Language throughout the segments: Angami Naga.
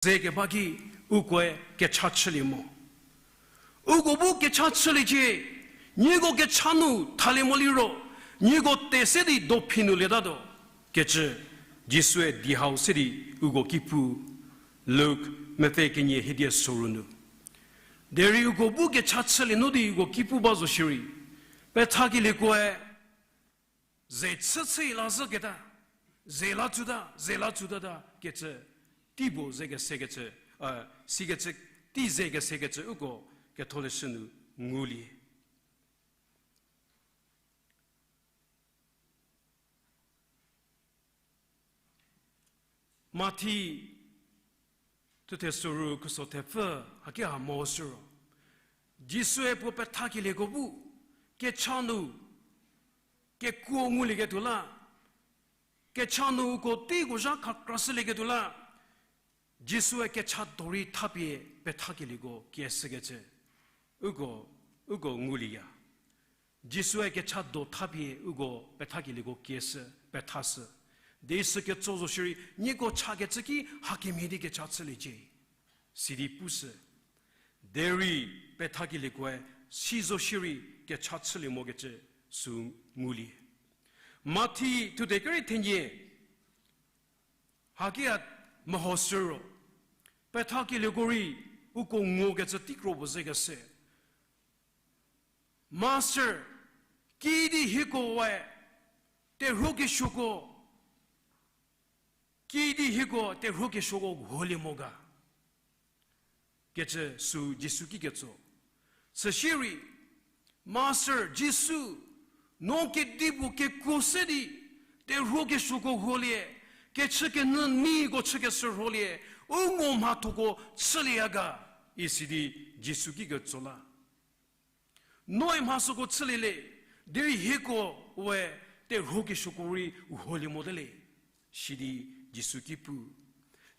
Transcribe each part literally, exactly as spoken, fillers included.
ze keba ki, ukoe kecha chülie mo. Uko bu kecha chüliecie, nieko kecha nu thalie mo liro, nieko te se di dophi nu lietatuo, kecü Jisue di hau se di uko ki pu, Luk mepfü kenie hiedie soru nu. Derei uko bu kecha chülie nu di uko ki pu ba zo shierei, pethakelieko-e ze chü chü la zhüketa, ze la tsuta, ze la tsutata kecü, tei puo ze kesekecü, a, sikecü, tei ze kesekecü uko ketholeshü nu ngulie. Mathi thuthe soru khuso thepfü haki ha mo siro, Jisue puo pethakelieko bu kecha nu kekuo ngulieketuo la, kecha nu uko teiko zha khakrashülieketuo la, Jisue kecha do rei thapie pethakelieko kieshükecü uko, uko ngulieya. Jisue kecha do thapie uko pethakelieko kieshü, pethashü. Di sü ketso zo shierei, nieko chakecü ki hakemhie di kecha chüliecie, sidi pushü. Derei pethakeliekoe si zo shierei kecha chülie mokecü sü ngulie. Mathi thuthe kerei thenie haki ha mehoshü ro, pethakelieko rei uko ngukecü teikro puo zekese. Master, kiüdi hieko we terhuo kesuoko, kiüdi hieko terhuo kesuoko holie mo ga? Kecü sü Jisu ki ketso. Süsierei, Master Jisu, no kedipuo kekuo se di terhuo kesuoko holie, kechükenyü niko chükeshü rholie, u ngo mhathoko chülieya ga? Isi di Jisu ki ketso la. Noe mha süko chülie le, derei hieko we terhuo kesuoko rei holie mote le, sidi Jisu ki pu.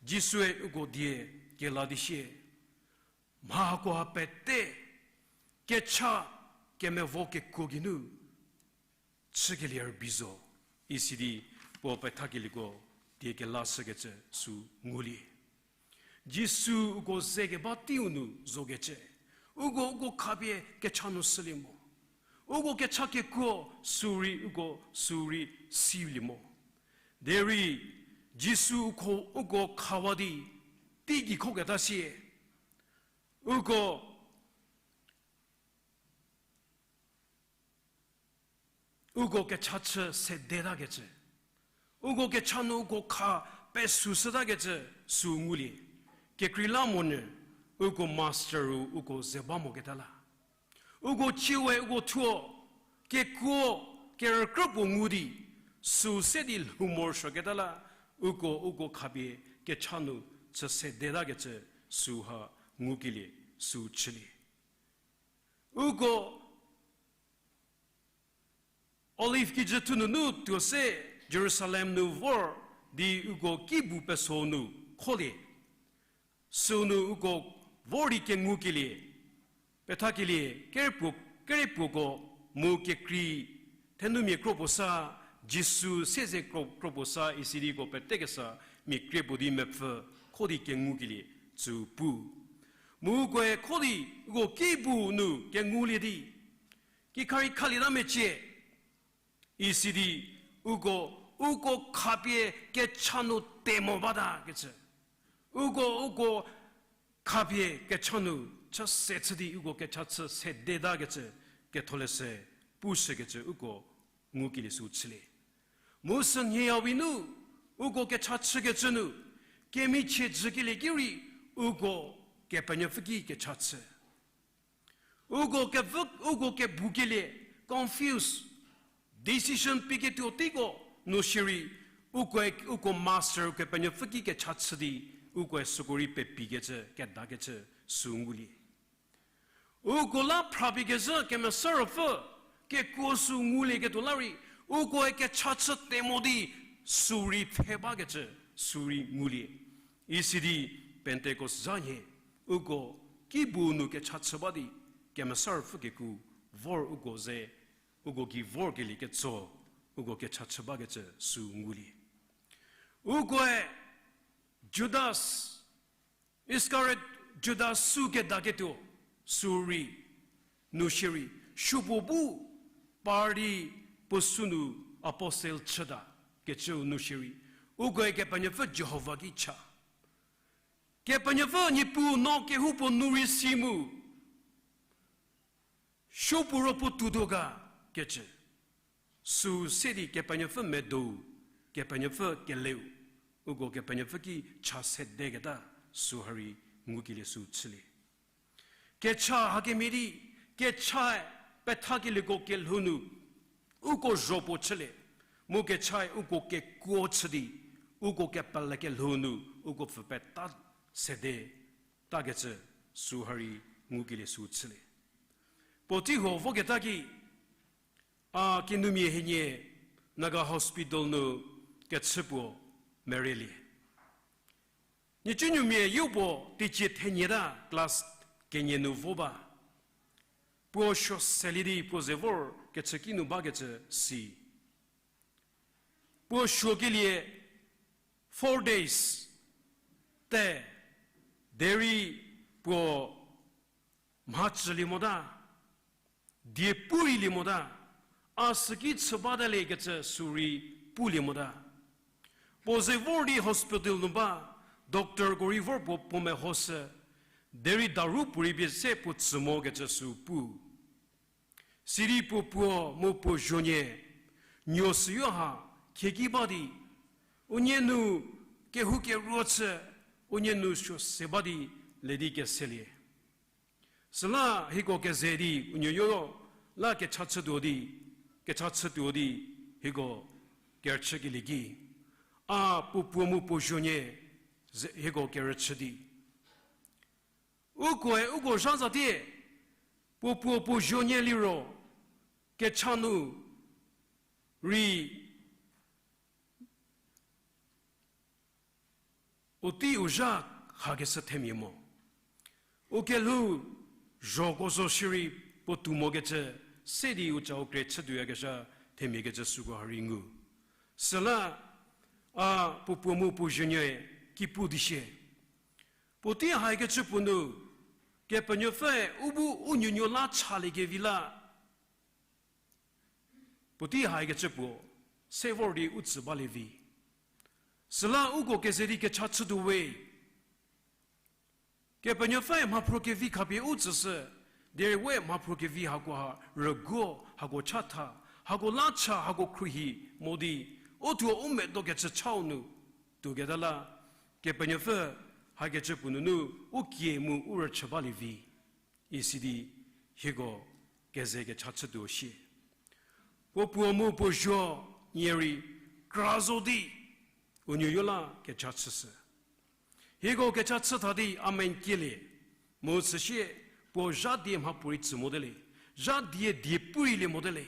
Jisue uko die kela di sie, mha hakoha pete kecha kemevo kekuo geinu chükelie rübei zo, isi di puo pethakelieko die kelashükecü sü ngulie. Jisu uko ze keba teiu nu zokecü, uko, uko khapie kecha nu shülie mo. Uko kecha kekuo sü rei uko sü rei silie mo. Derei Jisu uko, uko khawa di teigei khoketa sie, uko uko kecha chü sedetakecü, uko kecha nu uko kha pesüshütakecü sü ngulie. Kekreilamonyü uko master-u uko ze ba moketa la, uko chie we uko thuo kekuo kerükrü puo ngu di sü se di lhou morosuoketa la, uko, uko khapie kecha nu chü sedetakecü süha ngukelie sü chülie. Uko Olive kijü thu nunu tuo se Jerusalem nu vor di uko kibu peso nu kholie. Sünu uko vor di kengukelie, pethakelie, kerepuo, kerepuoko mu kekrei thenumia kro puo sa, Jisu sieze kro, kro puo sa, isi di uko pete kesa mia krie puo di mepfü kho di kengukelie tsü pu. Mu ukoe kho di uko kibu nu kengulie di, kikha rei khalieta mecie, isi di uko, uko khapie kecha nu te mo batakecü, uko, uko khapie kecha nu chü se chü di uko kecha chü sedetakecü ketholeshü pushükecü uko ngukelie sü chülie. Mu sünhie ya we nu uko kecha chükecü nu kemichie jükelie ki rei uko Kepenuopfü ki kecha chü. Uko kevü, uko kebukelie, confuse, decision piketuo teiko nu shierei, ukoe, uko master Kepenuopfü ki kecha chü di, ukoe süko rei pepikecü, kedakecü sü ngulie. Uko la phrapie kezhü Kemesa Ruopfü kekuo sü ngulieketuo la rei, ukoe kecha chü te mo di sü rei pfhe bakecü sü rei ngulie. Isi di Pentecost zha nhie, uko kibu nu kecha chü ba di, Kemesa Ruopfü keku vor uko ze, uko gei vorkelie ketso, uko kecha chü bakecü sü ngulie. Ukoe Judas Iskariot Juda sü kedaketuo, sü rei, nu shierei, supuo bu par di puo sünu apostle chüta kecüu nu shierei, ukoe Kepenuopfü Jihova ki cha. Kepenuopfü Niepuu no kehoupuo nu rei si mu, supuo ro puo tuotuo ga kecü. Sü se di Kepenuopfü medou, Kepenuopfü keleu, uko Kepenuopfü ki cha sedeketa sü ha rei ngukelie sü chülie. Kecha hakemhie di, kechae pethakelieko kelhou nu, uko zho puo chülie, mu kechae uko kekuo chü di, uko kepele kelhou nu, uko pfü peta sede, takecü sü ha rei ngukelie sü chülie. Puotei huo voketa ki, a kinumia hienie Naga Hospital nu kechü puo merelie. Nhicunuomia yopuo teicie thenie ta class kenie nu vo ba. Puo suo selie di puo ze vor kechü kinu bakecü si. Puo suokelie four days te, derei puo mhacülie mota, die pu rei lie mota, a süki chü bata le kecü sü rei pulie mota. Puo ze vor di hospital nu ba, doctorko rei vor puo puo mehoshü, derei daru puorei pie se puo tsü mo kecü sü pu. Sidi puo puo mu puo zuonie, nuo süyo ha, khieki ba di, unie nu kehoukeruo chü, unie nu suo se ba di, le di keselie. Süla hieko keze di, unuoyo la kecha chütuo di, kecha chütuo di, hieko kerüchükelie ki, a puo puo mu puo zuonie, ze hieko kerüchü di. Ukoe uko zha zatie, puo puo puo zuonie liro, kecha nu rei u tei u zha khakeshü themia mo. U kelhou zhoko zo shierei puo tuo mokecü, se di u ca u kre chütuoyakezha themia kecü süko ha rei ngu. Süla a puo puo mu puo zuonie ki pu di sie. Puotei haikecü puo nu, Kepenuopfüe u bu u nuonuo la chaliekevi la. Puotei haikecü puo, se vor di u tsü balie vi. Süla uko keze di kecha chütuo we. Kepenuopfüe mhaphro kevi khapie u tsüshü, derei we mhaphro kevi hakoha rüguo, hako chatha, hako la cha, hako khruohi mo di, u thuo u medo kecü chau nu, tuoketa la, Kepenuopfü hakecü puo nunu u kie mu u rüchü balie vi, isi di hieko keze kecha chütuo shie. Puo puo mu puo zuo nie rei kra zo di, u nuoyo la kecha chüshü. Hieko kecha chü tha di amen kielie, mu süsie puo zha die mhapuorei tsü mote le, zha die die pu rei lie mote le,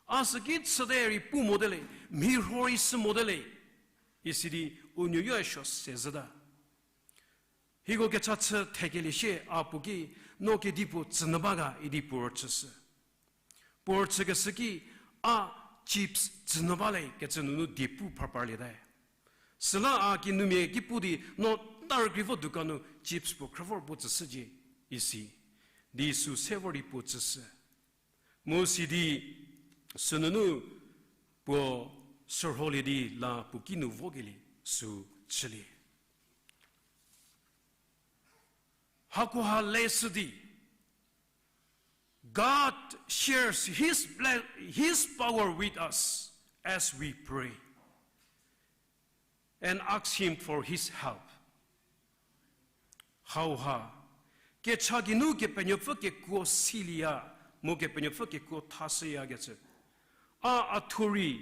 a süki chüte rei pu mote le, mhirho rei sü mote le, isi di u nuoyoe suo se zhüta. Hieko kecha chü thekelie sie a puo ki, no kedipuo tsünyü ba ga idi puo rüchüshü. Puo rüchükeshü ki, a chips tsünyü ba le kecü nunu die pu pharparliete. Süla a kinumia ki pu di no tarükri vo dukan nu chips puo khrü vor puo tsüshücie, isi di sü se vor di puo tsüshü. Mu sidi sünunu puo sürholie di la puo kinu vokelie sü chülie. Hakoha leshü di, God shares his ble-, his power with us as we pray and ask him for his help. Hauha, kecha geinu Kepenuopfü kekuo silieya, mu Kepenuopfü kekuo thashüyakecü, a, a thuo rei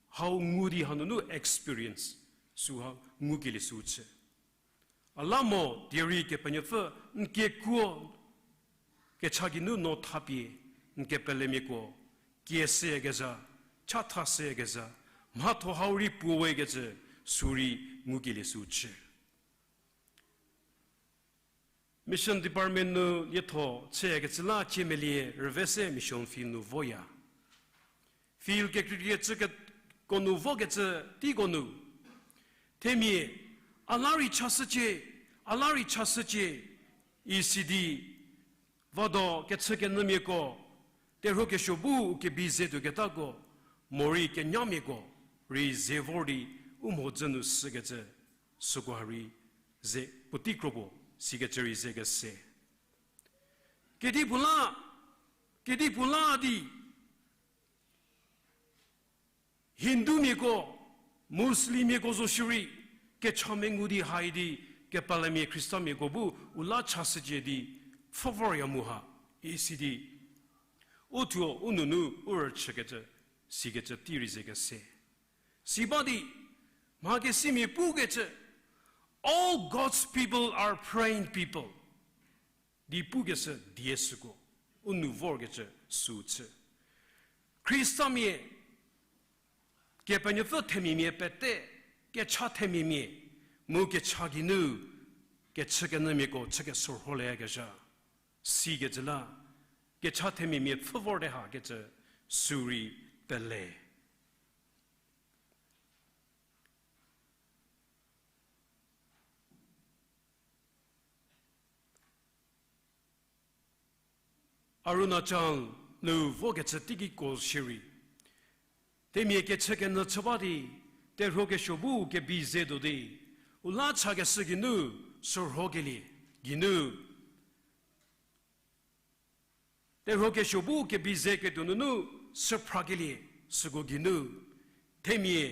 hau ngu di hanunu experience süha ngukelie sü chü. A la mo derei Kepenuopfü n kekuo kecha geinu no thapie n kepelemiako kieshüyakezha, chathashüyakezha, mhatho hau rei puowekecü sü rei ngukelie sü chü. Mission Department nu lietho chüyakecü la ciemelie rüvese mission field nu voya. Field kekreikecü keko nu vokecü teiko nu, themia, a la rei chashücie, A la rei chashücie, isi di, vado kechükenyümiako, terhuo kesuo bu u kebi ze tuoketako, morei kenyamiako rei ze vor di u mhodzü nu shükecü, süko ha rei ze puotei kro puo sikecü rei ze kese. Kedipuo la, kedipuo la di, Hindumiako, Muslimmiako zo shierei, kecha mengu di hai di, kepelemia Khristamiako bu u la chashücie di, pfhü vorya mu ha, isi di, u thuo u nunu u rüchükecü, sikecü tei rei ze kese. Si ba di, mhakesimia pukecü, all God's people are praying people di pukeshü die süko, u nu vorkecü sü chü. Khristamia, Kepenuopfü themiamia pete, kecha themiamia, mu kecha geinu, kechükenyümiako chü kesorholeyakezha, sikecü la, kecha themiamia pfhü vorte hakecü, sü rei pele. Arunachal nu vokecü teikiko shierei, themia kechükenyü chü ba di, terhuo kesuo bu kebi ze tuo di, u la chakeshü geinu, sorhokelie geinu, terhuo kesuo bu kebi ze ketuo nunu, süphrakelie süko geinu, themia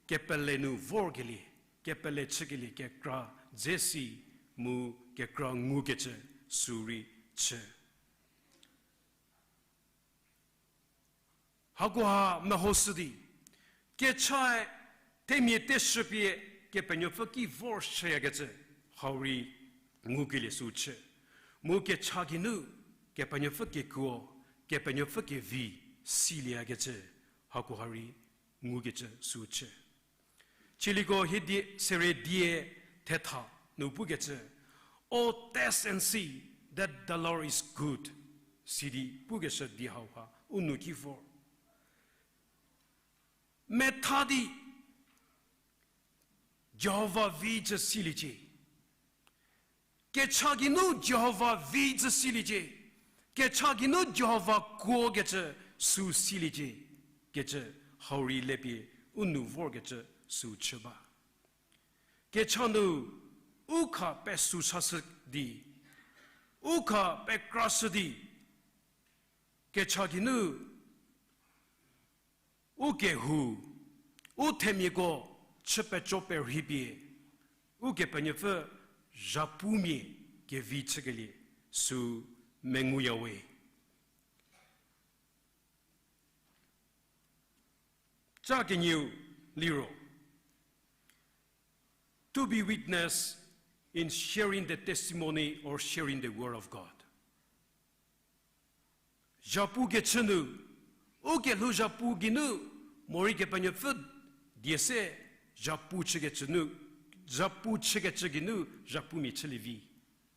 kepele nu vorkelie, kepele chükelie kekra dze si mu kekra ngukecü sü rei chü. Hakoha mehoshü di, kechae themia teshüpie Kepenuopfü ki vor shüyakecü, hau rei ngukelie sü chü. Mu kecha geinu, Kepenuopfü kekuo, Kepenuopfü kevi silieyakecü, hakoha rei ngukecü sü chü. Chieliko hiedie, sere die thetha nu pukecü, Oh, taste and see that the Lord is good, sidi pukeshü di hauha u nu ki vor. Metha di Jihova vi cü siliecie. Kecha geinu Jihova vi cü siliecie. Kecha geinu Jihova kuokecü sü siliecie. Kecü hau rei lepie u nu vorkecü sü chü ba. Kecha nu u kha pesü chashü di, u kha pekrashü di, kecha geinu u kehou, u themiako chü peco perhipie, Ukepenuopfü zhapumia kevi chükelie sü menguya we. Ca kenieu liro, to be witness in sharing the testimony or sharing the word of God. Zhapu kechü nu, u kelhou zhapu geinu, morei Kepenuopfü die se zhapu chükecü nu, zhapu chükecü geinu zhapumia chülie vi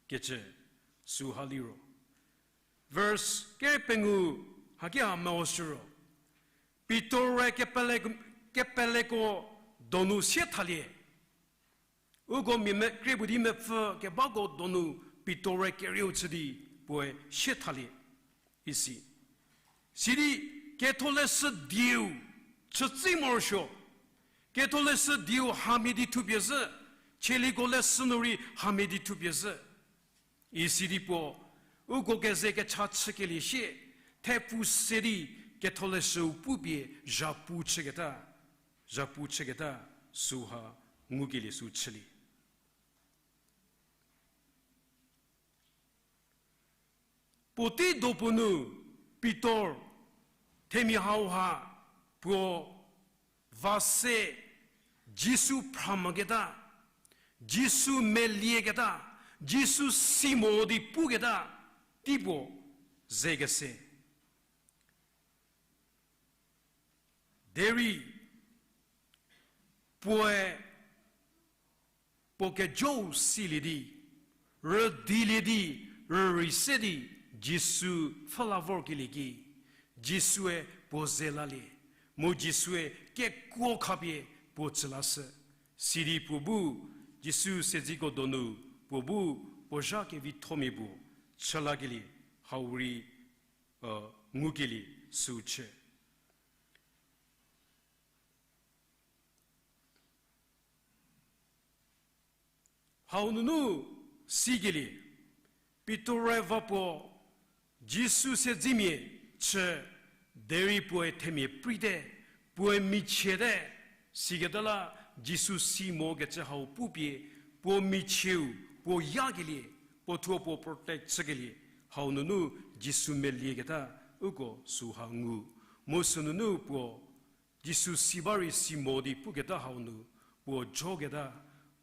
kecü süha liro. Verse kere pengou haki ha mehoshü ro, Pitor-e kepele, kepeleko donu sie thalie. Uko mia me, krie puo di mepfü kebako donu Pitor-e kerieu chü di puoe sie thalie, isi. Sidi ketholeshü dieu chütsi morosuo. Ketholeshü dieu hamhie di thupie zhü, chieliko leshü nu rei hamhie di thupie zhü. Isi di puo, uko keze kecha chükelie sie, thepfu se di ketholeshüu pupie zhapu chüketa, zhapu chüketa, süha ngukelie sü chülie. Puotei do puo nu Pitor themia hauha puo va se Jisu phra moketa, Jisu melieketa, Jisu si mo di puketa, tei puo ze kese. Derei puoe puo kejou silie di, rüdilie di, rürei se di, Jisu pfhüla vorkelie ki, Jisue puo ze lalie, mu Jisue kekuo khapie puo tsü lashü. Sidi puo bu Jisu sedziko donu puo bu puo zha kevithomia puo chü lakelie, hau rei, e, ngukelie süu chü. Hau nunu sikelie, Pitor-e va puo Jisu siedzemia chü, derei puoe themia preite, puoe michiete, siketa la Jisu si mokecü hau pupie, puo michieu, puo yakelie, puo thuo puo protect chükelie, hau nunu Jisu melieketa, uko süha ngu. Mu sünunu puo Jisu si ba rei si mo di puketa hau nu, puo joketa,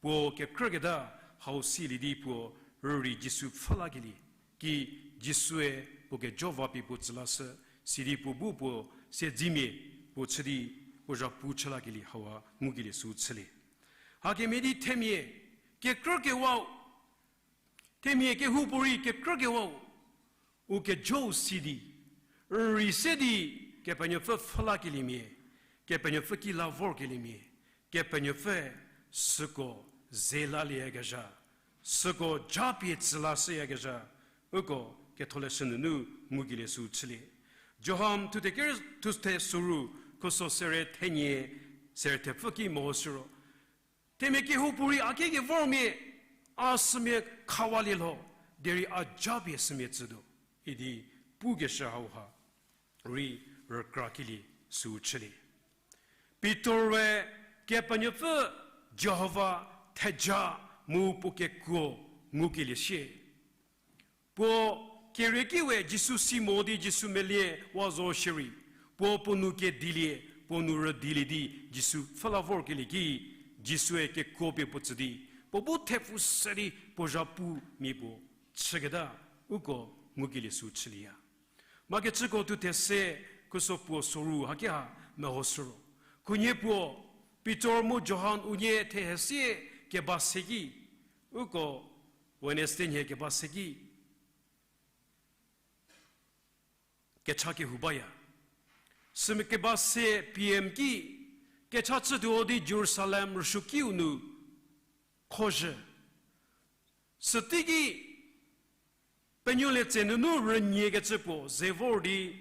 puo kekrüketa, hau silie di puo rürei Jisu pfhü lakelie, ki Jisue puo kejo va pie puo tsü lashü, sidi puo bu puo siedzemia puo chü di puo zhapu chü lakelie hau ha ngukelie süu chülie. Hakemhie di themia kekrükewau, themia kehoupuorei kekrükewau, u kejou si di, rürei se di, Kepenuopfü pfhü lakeliemia, Kepenuopfü ki la vorkeliemia, Kepenuopfü süko ze lalieyakezha, süko japie tsü lashüyakezha, uko ketholeshü nunu ngukelie süu chülie. Johan thuthe ker-, thuthe soru, khuso sere thenie, sere thepfü ki mehoshü ro, themia kehoupuorei a kekevor mia, a sümia khawalie lho, derei a japie sümia tsütuo, idi pukeshü hauha rei rükrakelie süu chülie. Pitor-e Kepenuopfü Jihova theja mu puo kekuo ngukelie sie. Puo kerieki we Jisu si mo di Jisu melie wa zo shierei, puo puo nou kedilie, puo nou rüdilie di Jisu pfhü la vorkelie ki, Jisue kekuo pie puo tsü di, puo bu thepfu se di puo zhapu mia puo chüketa, uko ngukelie süu chülieya. Makecüko thuthe se khuso puo soru haki ha mehoshü ro, khunhie puo Pitor mu Johan unie thehe sie keba se ki, uko Wednesday nhie keba se ki kecha kehou baya. Sümia keba se P M ki kecha chütuo di Jerusalem rüsuokiu nu khozhü. Süteiki penuolie tse nunu rüniekecü puo ze vor di,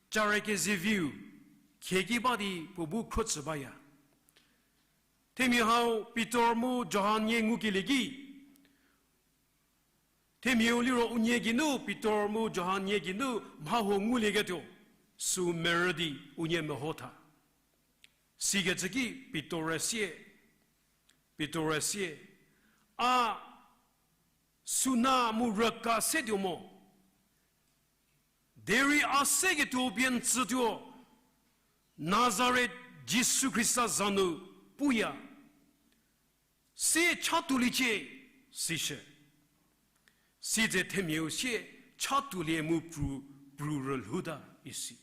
care kezeviu khieki ba di puo bu khro tsü baya. Themia hau Pitor mu Johan nie ngukelie ki, themiau liro unie geinu Pitor mu Johan nie geinu mha huo ngulieketuo, süu merü di unie meho tha. Sikecü ki Pitor-e sie, Pitor-e sie, a suna mu rüka setuo mo, derei a seketuo pie n tsütuo, Nazaret Jisu Khrista za nu puya, sie chatuoliecie, sishü. Sitse themiau sie chatuolie mu pru, pru rülhouta isi.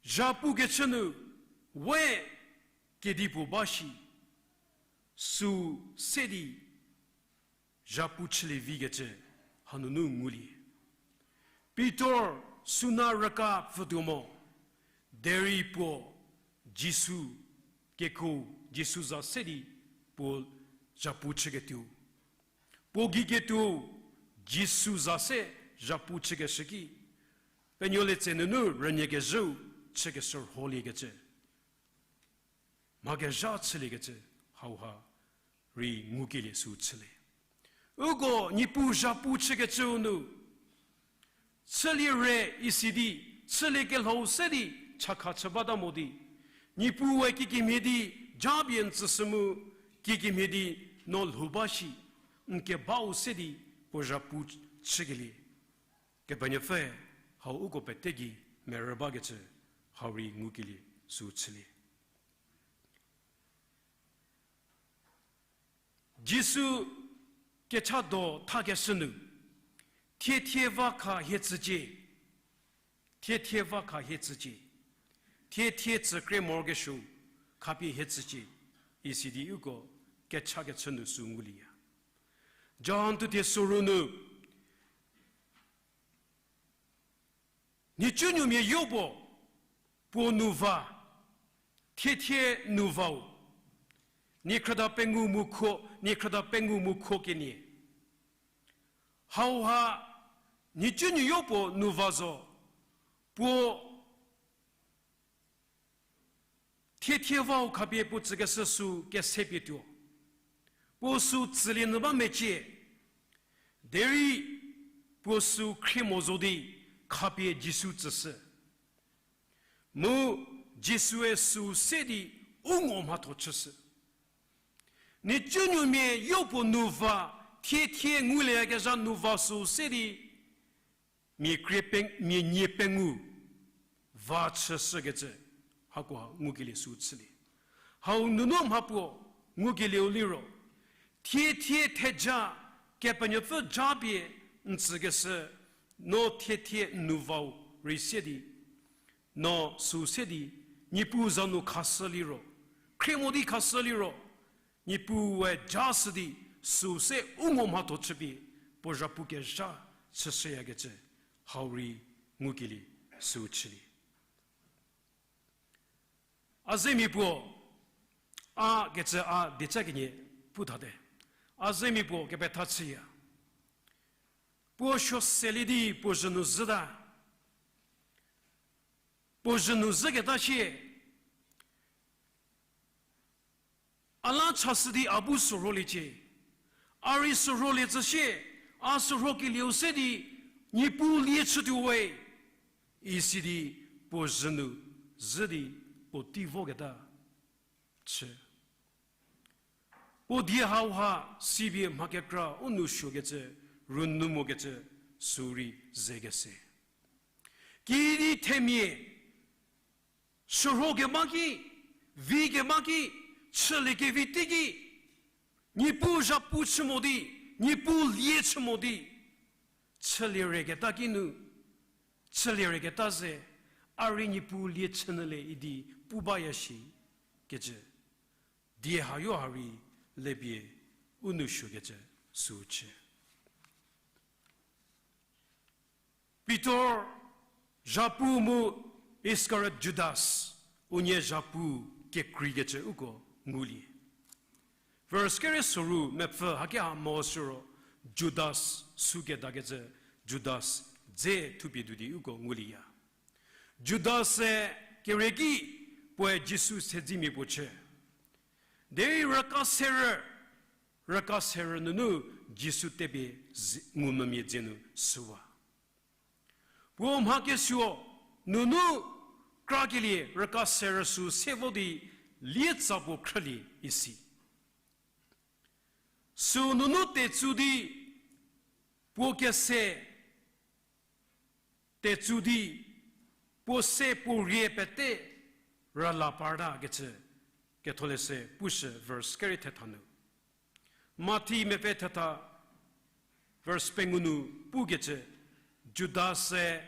Zhapukechü nu we kedipuo ba shi, süu se di zhapu chülie vikecü hanunu ngulie. Pitor suna rüka pfütuo mo, derei puo Jisu kekuo, Jisu za se di puo zhapu chüketuo, puo gei ketuo Jisu za se zhapu chükeshü ki, penuolie tse nunu rünie kezhüu chükeshü rholiekecü, mha kezha chüliekecü hauha rei ngukelie süu chülie. Uko Niepuu zhapu chükecüu nu chülie re isi di, chülie kelhou se di chakha chü bata mo di, Niepuue kikemhie di japie n tsüshü mu, kikemhie di no lhou ba shi, n kebau se di puo zhapu chükelie. Kepenuopfü hau uko pete gei merü bakecü hau rei ngukelie süu chülie. Jisu kecha do thakeshü nu, thie thie va kha hie tsücie, thie thie va kha hie tsücie, thie thie tsükrie morokesuo khapie hie tsücie, isi di uko kechakechü nu süu ngulieya. Johan thuthe soru nu, nhicunuomia yopuo, puo nu va, thie thie nu vau, Niekhrüda pengou mu kho, niekhrüda pengou mu kho kenie. Hauha, nhicunuoyo puo nu va zo, puo thiethie vau khapie puo tsükeshü sü kesepie tuo. Puo sü tsülie nyü ba mecie. Derei puo sü khrie mo zo di khapie Jisu tsüshü. Mu Jisue sü se di u ngo mhatho chüshü. Nhicunuomia yopuo nu va, thiethie ngulieyakezha nu va sü se di, mia krie peng-, mia nie pengou va chüshükecü, hakoha ngukelie sü chülie. Hau nunu mhapuo ngukelieu liro, thiethie theja, Kepenuopfü japie n tsükeshü, no thiethie n nu vau rei se di, no sü se di, Niepuu za nu khashü liro, khrie mo di khashü liro, Niepuue ja shü di, sü se u ngo mhatho chüpie, puo zhapu kezha chüshüyakecü, hau rei ngukelie sü chülie. A zemia puo, a kecü a dieca kenie pu thate. A zemia puo kepetha chüya. Puo suo selie di puo zhü nu zhüta. Puo zhü nu zhüketa shie. A la chashü di a bu sürholiecie. A rei sürholie tsü shie, a sürhokelieu se di, Niepuu lie chütuo we, isi di puo zhü nu zhü di puo tei voketa chü. Puo die hauha sipie mha kekra u nou suokecü, rünou mokecü, sü rei zekese. Kiüdi themia, sürhokeba ki, vikeba ki, chüliekevi teiki, Niepuu zhapu chü mo di, Niepuu lie chü mo di, chülie reketa kinu, chülie reketa ze, a rei Niepuu lie chünyü le idi pu baya shi, kecü. Die hayo ha rei lepie u nou suokecü sü chü. Pitor, zhapu mu Iskariot Judas, unie zhapu kekreikecü uko ngulie. Verse kere soru mepfü haki ha mo siro Judas sü kedakecü Judas dze thupie tuo di uko ngulieya. Judas-e kerieki puoe Jisu sedzimia puo chü. Derei rüka serü, rüka serü nunu Jisu tepie zi-, ngumvümia dze nu süwa. Puo mha kesuo nunu krakelie rüka serü sü se vo di lietsa puo khrülie isi. Sü nunu tetsu di puo kese tetsu di, puo se puo rie pete rüla partakecü, ketholeshü pushü verse kere thetha nu. Mathi mepfü thetha verse pengou nu pukecü, Judas-e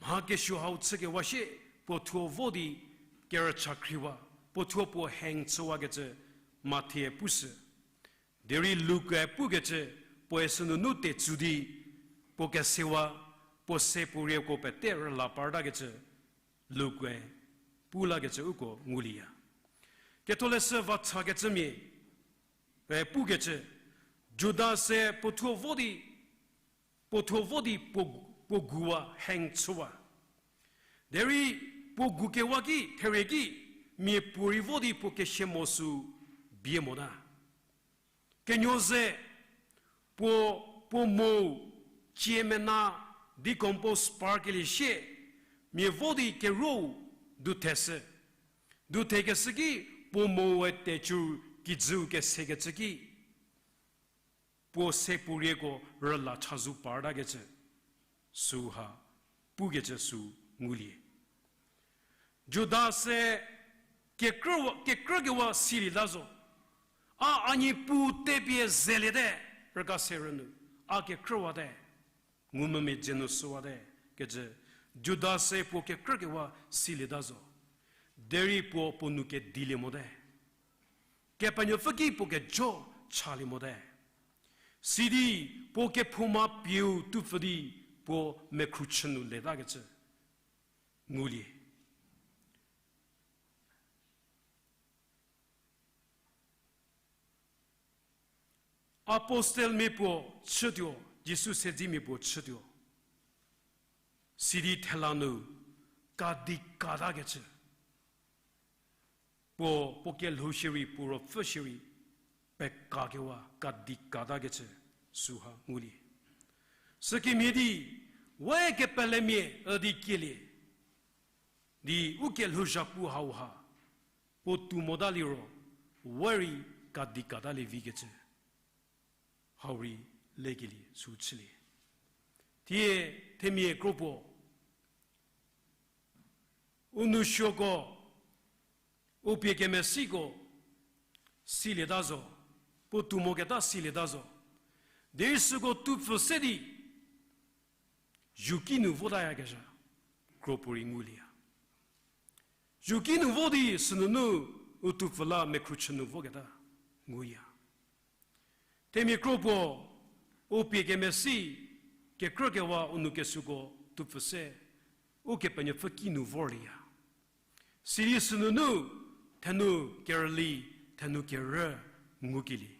mha kesuo hau chükewa shie puo thuo vo di kerücha khriwa, puo thuo puo hang chüwakecü Mathi-e pushü. Derei Luk-e pukecü, puoe sünunu tetsu di, puo kesewa, puo se puo rieko pete rüla partakecü, Luk-e pu lakecü uko ngulieya. Ketholeshü vathakecümia, e, pukecü, Judas-e puo thuo vo di, puo thuo vo di puo, puo guwa hang chüwa. Derei puo gukewa ki, therie ki, miapuorei vo di puo kesie mo sü bie mota. Kenuo ze, puo, puo mo cie mena decompose parkelie shie, mia vo di kerou dutheshü. Duthekeshü ki, puo moe tecü kijüu kesekecü ki, puo se puo rieko rüla chazou partakecü, süha pukecü sü ngulie. Judas-e kekrü-, kekrükewa silieta zo. A, a Niepuu tepie zeliete, rüka serü nu, a kekrüwate, ngumvümia dze nu süwate, kecü Judas-e puo kekrükewa silieta zo. Derei puo puo nou kedilie mote. Kepenuopfü ki puo kejo chalie mote. Sidi puo kephouma pieu tupfü di puo mekhru chü nu letakecü ngulie. Apostelmia puo chütuo, Jisu sedzimia puo chütuo. Sidi thela nu kadi katakecü. Puo, puo kelhou shierei, puo ruopfü shierei, pekakewa kadi katakecü süha ngulie. Sükemhie di, we kepelemia üdi kielie, di u kelhou zhapu hauha, puo tou mota liro, we rei kadi katalie vikecü. Hau rei lekelie sü chülie. Thie themia kro puo, u nou suoko, u pie kemesiko, silieta zo, puo tou moketa silieta zo. Derei süko tuopfü se di, zuki nu votayakezha, kro puorei ngulieya. Zuki nu vo di sünunu u tuopfü la mekhruchü nu voketa nguya. Themia kro puo, u pie kemesi, kekrükewa u nou kesuoko tuopfü se, Ukepenuopfü ki nu vorlieya. Sidi sünunu, thenou kerüli, thenou kerü ngukelie.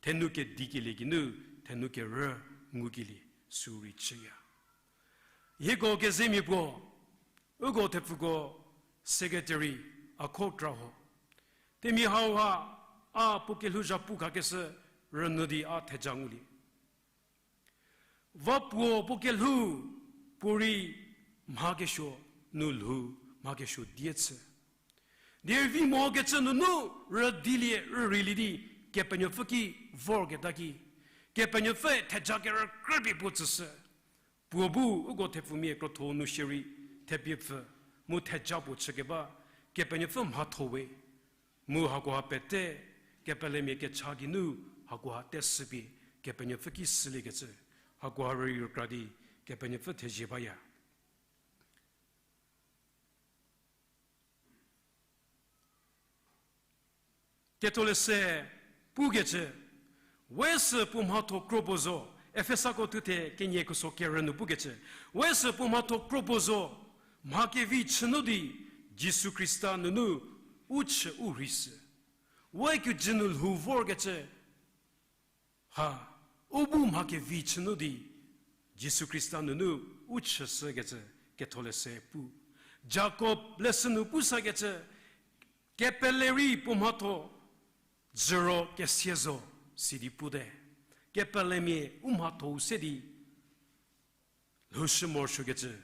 Thenou kedikelie geinu, thenou kerü ngukelie, sü rei chüya. Hieko kezemia puo, uko thepfuko secretary a kho kra ho. Themia hauha, a puo kelhou zhapu khakeshü rünyü di a theja ngulie. Va puo puo kelhou, puorei mha kesuo nu lhou, mha kesuo die chü. Derei vi mokecü nunu rüdilie rüreilie di Kepenuopfü ki vorketa ki, Kepenuopfü theja kerükrüpie puo tsüshü. Puo bu uko thepfumia krotho nu shierei thepie pfü, mu theja puo chükeba, Kepenuopfü mhatho we. Mu hakoha pete, kepelemia kecha geinu hakoha teshüpie Kepenuopfü ki süliekecü, hakoha rüi rükra di Kepenuopfü thezie baya. Ketholeshü pukecü, we sü puo mhatho kro puo zo, Efesako thuthe kenie khuso kerü nu pukecü, we sü puo mhatho kro puo zo, mha kevi chünu di Jisu Khrista nunu u chü u rheishü. We kijü nu lhou vorkecü, ha, u bu mha kevi chünu di Jisu Khrista nunu u chüshükecü Ketholeshü pu. Jakob leshü nu pusakecü, kepele rei puo mhatho jüro kesia zo sidi pute. Kepelemia u mhathou se di lhoushü morosuokecü,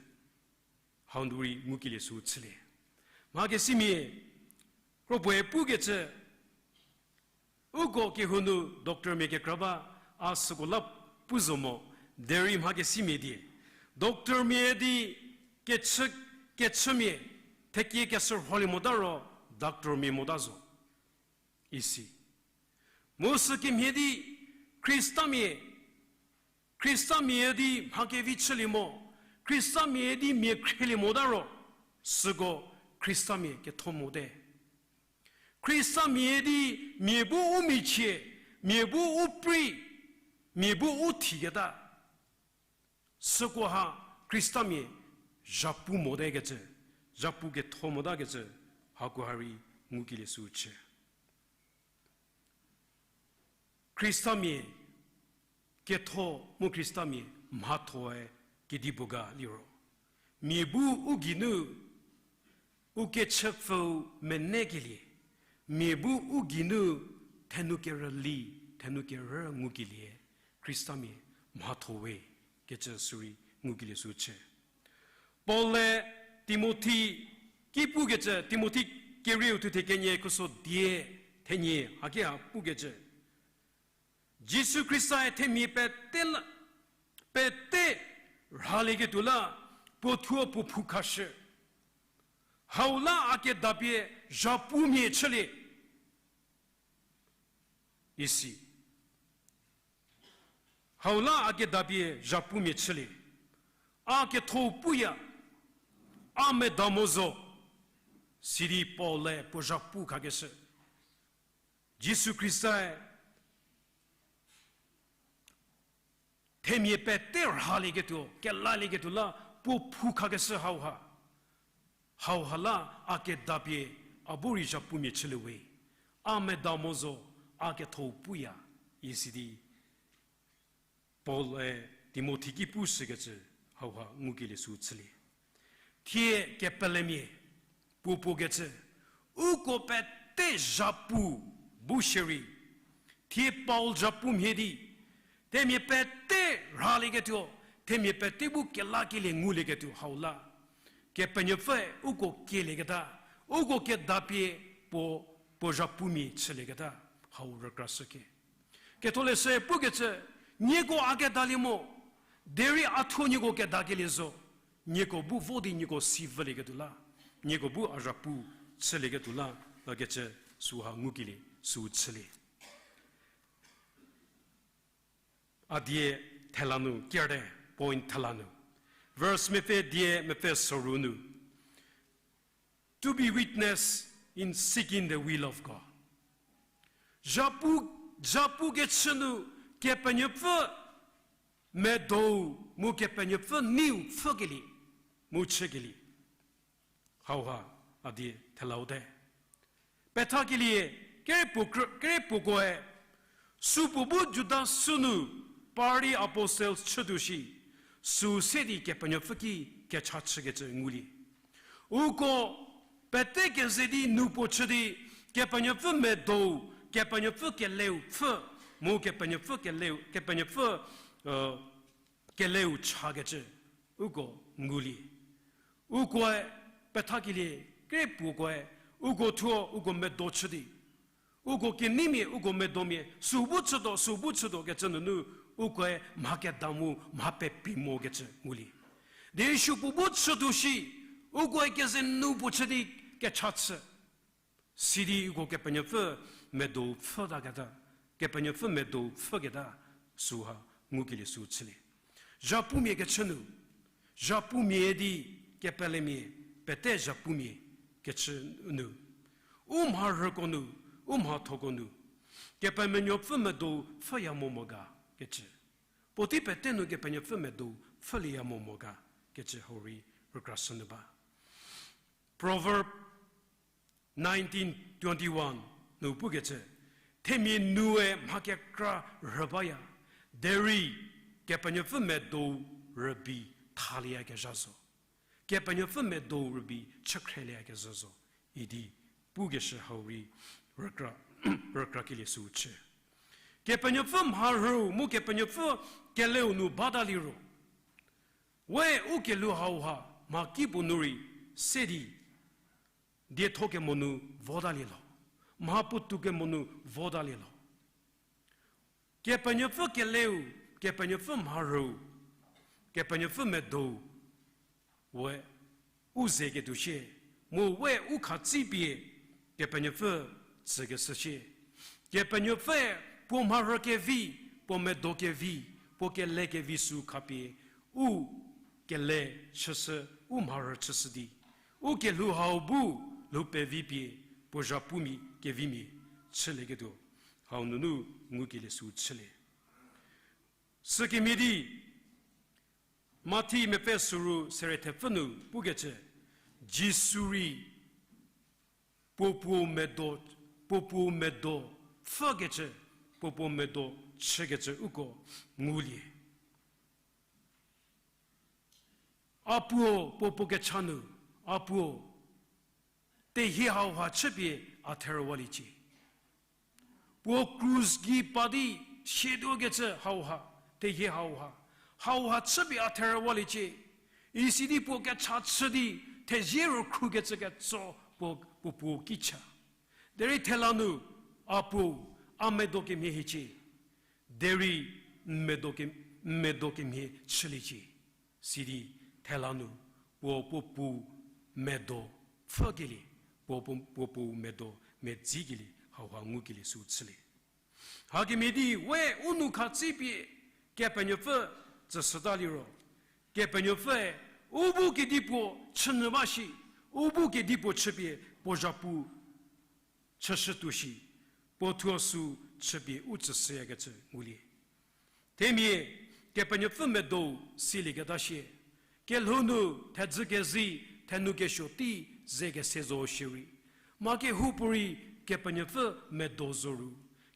hau nu rei ngukelie sü chülie. Mha kesimia, kro puoe pukecü, uko kehou nu doctormia kekra ba, a süko la pu zo mo, derei mha kesimia di, doctormia di kechü, kechümia, thekie keshürholie mota ro, doctormia mota zo. Isi. Mu sükemhie di Khristamia, Khristamia di mha kevi chülie mo, Khristamia di mia khrielie mota ro, süko Khristamia ketho mote. Khristamia di mia bu u michie, mia bu u prei, mia bu u thiketa. Sükoha Khristamia zhapu motekecü, zhapu ketho motakecü, hakoha rei ngukelie sü chü. Khristamia ketho mu Khristamia mhathoe kedipuo ga liro, mia bu u geinu u kechüpfüu menekelie, mia bu u geinu thenou kerüli, thenou kerü ngukelie, Khristamia mhatho we kecü sü rei ngukelie sü chü. Paul-e Timothi ki pukecü, Timothi kerieu thuthe kenie khuso die thenie haki ha pukecü, Jisu Khristae themia pete la, pete rhalieketuo la puo thuo puo phu khashü. Hau la a kedapie zhapumia chülie. Isi. Hau la a kedapie zhapumia chülie. A ketho puya. A meda mo zo. Sidi Paul-e puo zhapu khakeshü. Jisu Khristae themia pete rhalieketuo, kelalieketuo la puo phu khakeshü hauha. Hauha la a kedapie a bu rei zhapumia chülie we. A meda mo zo, a ketho puya. Isidi Paul-e Timothi ki pushükecü hauha ngukelie sü chülie. Thie kepelemia puo puokecü, uko pete zhapu bu shierei, thie Paul zhapumia di, themia pete rhalieketuo, themia pete bu kelakelie ngulieketuo hau la. Kepenuopfüe uko kielieketa, uko kedapie puo, puo zhapumia chülieketa hau rükrashüke. Ketholeshü pukecü, nieko a kedalie mo, derei a thuo nieko kedakelie zo, nieko bu vo di nieko si vülieketuo la, nieko bu a zhapu chülieketuo la, ükecü süha ngukelie sü chülie. A die thela nu, kierte point thela nu. Verse mepfü die mepfü soru nu. To be witness in seeking the will of God. Zhapu, zhapu kechü nu Kepenuopfü medou mu Kepenuopfü neiu pfhükelie, mu chükelie. Hauha a die thelaute. Pethakelie, kere puo krü, kere puokoe, süu puo bu Juda sünu par di apostles chütuo shi, süu se di Kepenuopfü ki kecha chükecü ngulie. Uko pete keze di nu puo chü di, Kepenuopfü medou, Kepenuopfü keleu pfhü, mu Kepenuopfü keleu, Kepenuopfü, keleu chakecü uko ngulie. Ukoe pethakelie, kere puokoe, uko thuo uko medo chü di, uko keneimia, uko medomia, süu bu chütuo, süu bu chütuo kecü nunu, ukoe mha keda mu mha pepi mokecü ngulie. Di süu puo bu chütuo shi, ukoe keze nu puo chü di kecha chü. Sidi uko Kepenuopfü medou pfhütaketa, Kepenuopfü medou pfhüketa süha ngukelie sü chülie. Zhapumia kechü nu, zhapumia di kepelemia, pete zhapumia kechü nu, u mharhüko nu, u mhathoko nu, Kepenuopfü medou pfhüya mo mo ga kecü. Puotei pete nu Kepenuopfü medou pfhülieya mo mo ga kecü hau rei rükrashünyü ba. Proverb nineteen twenty-one nu pukecü, themia nue mha kekra rhü baya, derei Kepenuopfü medou rübei thalieyakezha zo. Kepenuopfü medou rübei chükhrelieyakezha zo, idi pukeshü hau rei rükra, rükrakelie sü chü. Kepenuopfü mharhüu mu Kepenuopfü keleu nu bata liro, we u kelhou hauha mha kipuo nu rei se di dietho kemo nu vota lielho, mha puotou kemo nu vota lielho. Kepenuopfü keleu, Kepenuopfü mharhüu, Kepenuopfü medou, we u ze ketuo shie, mu we u khatsipie Kepenuopfü tsükeshü shie. Kepenuopfüe puo mharhü kevi, puo medo kevi, puo kele kevi sü khapie u kele chüshü, u mharhü chüshü di, u kelhou hau bu lhou pevipie puo zhapumia kevimia chülieketuo hau nunu ngukelie sü chülie. Sükemhie di, Mathi mepfü soru sere thepfü nu pukecü, Jisu rei puo puo medo, puo puo medo pfhükecü, puo puo medo chükecü uko ngulie. A puo, puo puo kecha nu, a puo, tehie hauha chüpie a therüwaliecie. Puo krus gei pa di sietuokecü hauha, tehie hauha, hauha chüpie a therüwaliecie. Isidi puo kecha chü di thezie rükhrukecü ketso puo, puo puo ki cha. Derei thela nu, a puo, a medo kemhie hiecie. Derei n medo ke, n medo kemhie chüliecie. Sidi thela nu, puo puo puo medo pfhükelie, puo puo, puo puo medo medzikelie hauha ngukelie sü chülie. Hakemhie di we u nou khatsipie Kepenuopfü tsüshüta liro, Kepenuopfüe u bu kedipuo chünyü ba shi, u bu kedipuo chüpie puo zhapu chüshütuo shi, puo thuo sü chüpie u tsüshüyakecü ngulie. Themia Kepenuopfü medo silieketa shie, kelhou nu thedzü kezei, thenu kesuo tei ze kese zo shierei, mha kehoupuorei Kepenuopfü medo zo ru,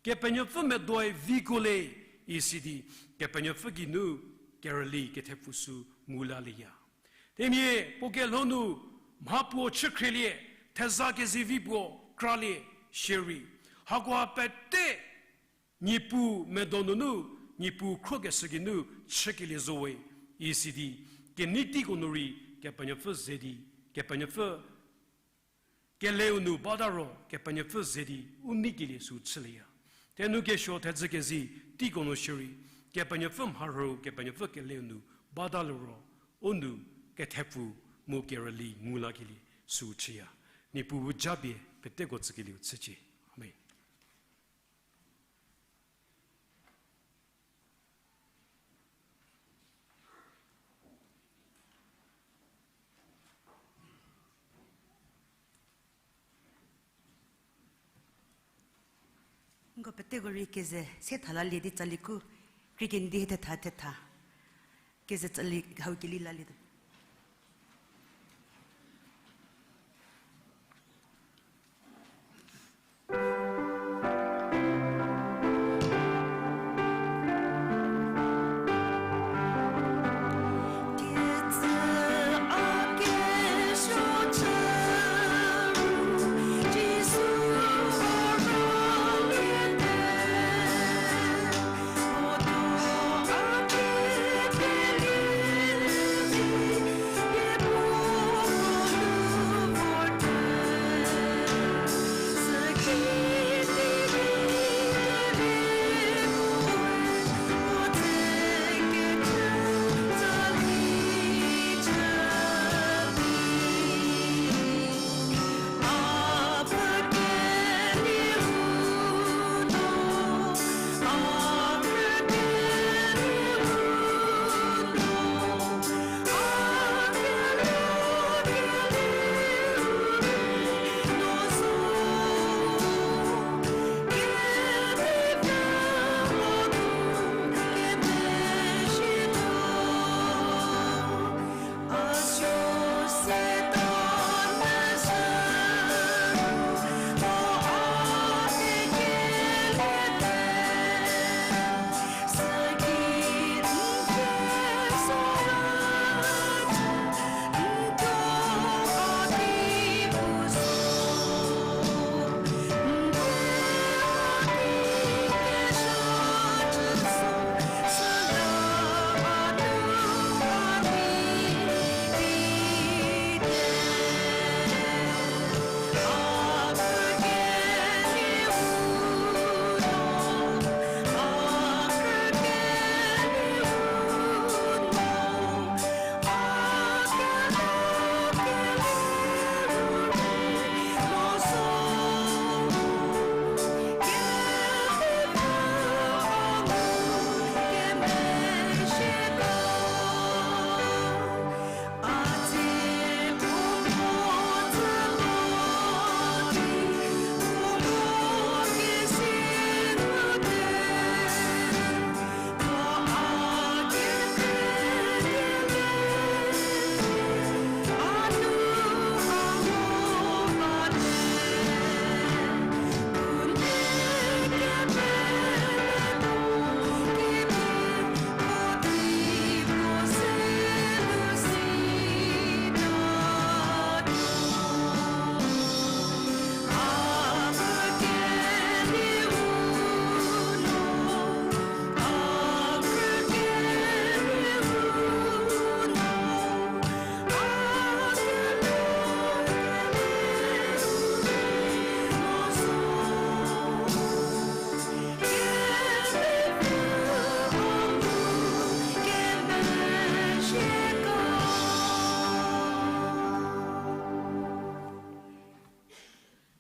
Kepenuopfü medoe viko le, isi di, Kepenuopfü geinu kerüli kethepfu sü ngu lalieya. Themia puo kelhou nu mhapuo chükhrielie, theza kezivi puo kralie, shierei hakoha pete Niepuu medo nunu, Niepuu khrokeshü geinu chükelie zo we, isi di, kenei teiko nu rei Kepenuopfü ze di, Kepenuopfü keleu nu bata ro Kepenuopfü ze di u neikelie sü chülieya. Thenu kesuo thedzü kezi teiko nu shierei, Kepenuopfü mharhü, Kepenuopfü keleu nu bata liro, u nu kethepfu mu kerüli ngu lakelie sü chüya. Niepuu bu japie peteko tsükelieu chücie. Amen. Nko peteko rei keze se tha lalie di tsali ku, krie kenie di he thetha thetha. Keze tsali hau keli lalietuo.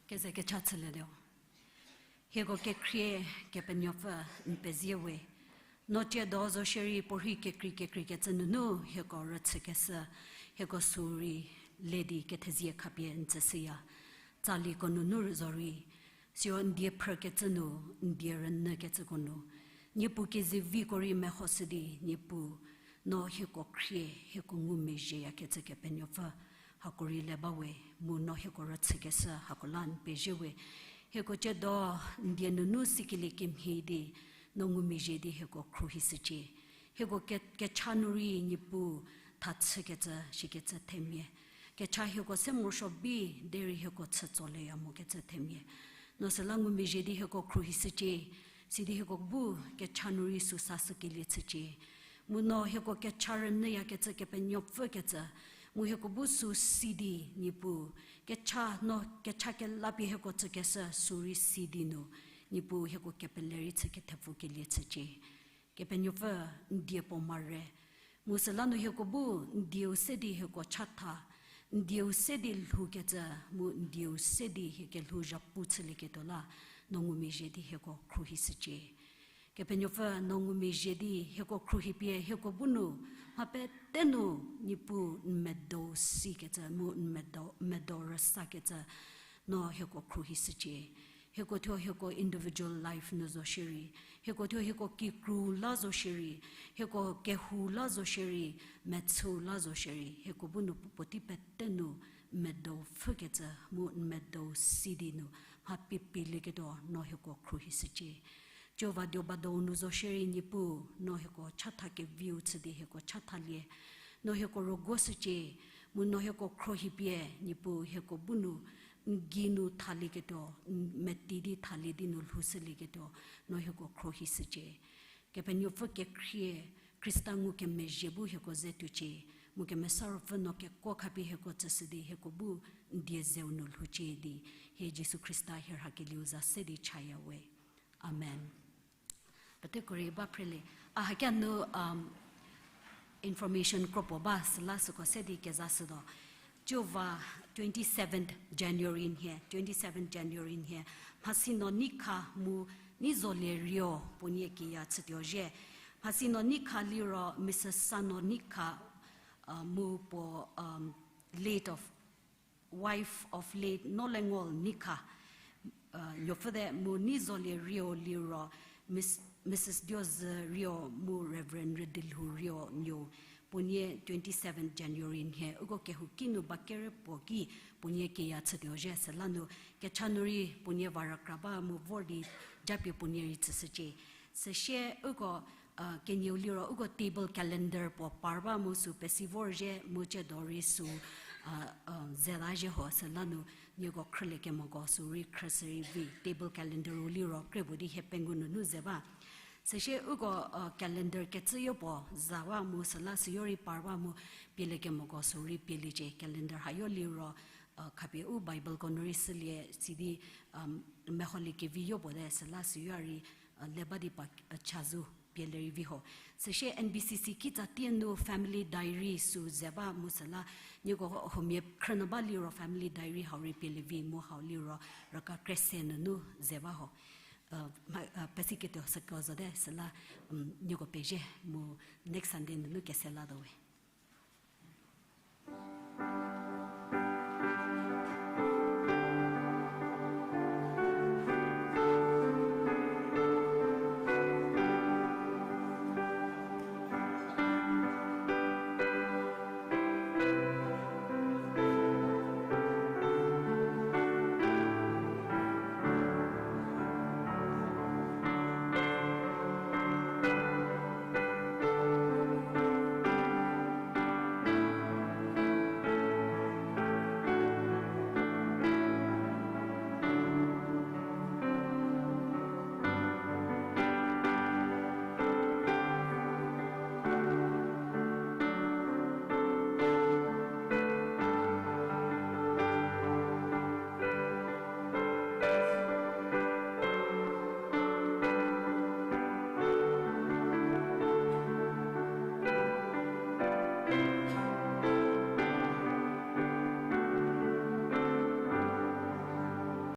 Keze kecha chülietuo. Hieko kekhrie Kepenuopfü n pezie we. No tsiedo zo shierei puorhi kekrei kekreikecü nunu hieko rüchükeshü, hieko sü rei le di kethezie khapie n tsüshüya. Tsaliko nunu rüzo rei, siro n die phrükecü nu, n die rünyükecüko nu, Niepuu keziviko rei mehoshü di, Niepuu, no hieko khrie, hieko ngumezhieyakecü Kepenuopfü, hako rei le ba we, mu no hieko rüchükeshü hako la n pezie we. Hieko ciedo n die nunu sikelie kemhie di, no ngumezhie di hieko khruohishücie. Hieko ke-, kecha nu rei Niepuu thachükecü shikecü themia. Kecha hieko se morosuo bi derei hieko chü tsoleya mokecü themia. No süla ngumezhie di hieko khruohishücie, sidi hieko bu kecha nu rei süu sashükelie chücie. Mu no hieko kecha rünyüyakecü Kepenuopfükecü, mu hieko bu süu si di Niepuu, kecha no kecha kelapie hieko tsükeshü süu rei si di nu, Niepuu hieko kepele rei chü kethepfukelie chücie. Kepenuopfü n die puo mare. Mu süla nu hieko bu n dieu se di hieko chatha, n dieu se di lhoukecü, mu n dieu se di hie kelhou zhapu chülieketuo la, no ngumezhie di hieko khruohishücie. Kepenuopfü no ngumezhie di hieko khruohipie hieko bu nu, mha pete nu Niepuu n medou sikecü, mu n medou, n medou rüsakecü, no hieko khruohishücie. Hieko thuo hieko individual life nu zo shierei, hieko thuo hieko kikru la zo shierei, hieko kehou la zo shierei, mechü la zo shierei, hieko bu nu puotei pete nu n medou pfhükecü, mu n medou si di nu, mha pie pielieketuo no hieko khruohishücie. Jihova dioba dou nu zo shierei Niepuu, no hieko chatha keviu chü di hieko chathalie. No hieko rüguoshücie, mu no hieko khruohipie Niepuu hieko bu nu, n gei nu thalieketuo, n meti di thalie di nu lhoushülieketuo, no hieko khruohishücie. Kepenuopfü kekhrie, Khrista ngukemezhie bu hieko ze tuocie, mu Kemesa Ruopfü no kekuo khapie hieko tsüshü di hieko bu n die zeu nu lhoucie di, hie Jisu Khrista hie rhakelieu za se di chaya we. Amen. Peteko rei ba phrelie. A hakia nu, um, information kropuo ba süla süko se di kezashütuo. Jihova twenty-seventh January nhie, twenty-seventh January nhie, Mhasino Nikha mu Neizolie Rio puonie kiya chütuo zhie. Mhasino Nikha liro Missus Sano Nikha, uh, mu puo, um, late of wife of late Nolengol Nikha, uh, nuopfüte mu Neizolie Rio liro Miss, Missus Diozü Rio mu Reverend Rüdilhou Rio nuo puonie twenty-seven January nhie uko kehouki nu ba kere puo ki puonie kiya chütuo zhie süla nu kecha nu rei puonie va rükra ba mu vor di japie puonie rei tsüshücie. Süsie uko, uh, kenieu liro uko table calendar puo par ba mu süu pesi vorzhie mu ciedo rei süu, uh, uh, zeta zhie ho süla nu nieko khrülie kemoko süu rei khrüshü rei vi table calendar-u liro kre puo di hie pengou nunu ze ba. Süsie uko, uh, calendar kecüyo puo za ba mu süla süyo rei par ba mu pielie kemoko süu rei pieliecie calendar hayo liro, uh, khapie u Bible ko nu rei shülie sidi, um, meholie keviyo puo te süla süyo rei, uh, le ba di pa, uh, chazou pielie rei vi ho. Süsie N B C C kitsatie nu family diary süu ze ba mu süla nieko huomia khrünyü ba liro family diary hau rei pielie vi mu hau liro raka krese nunu ze ba ho. Uh, mha, uh, pesiketuo süko zote süla, um, nieko pezhie mu next Sunday nunu kese latuo we.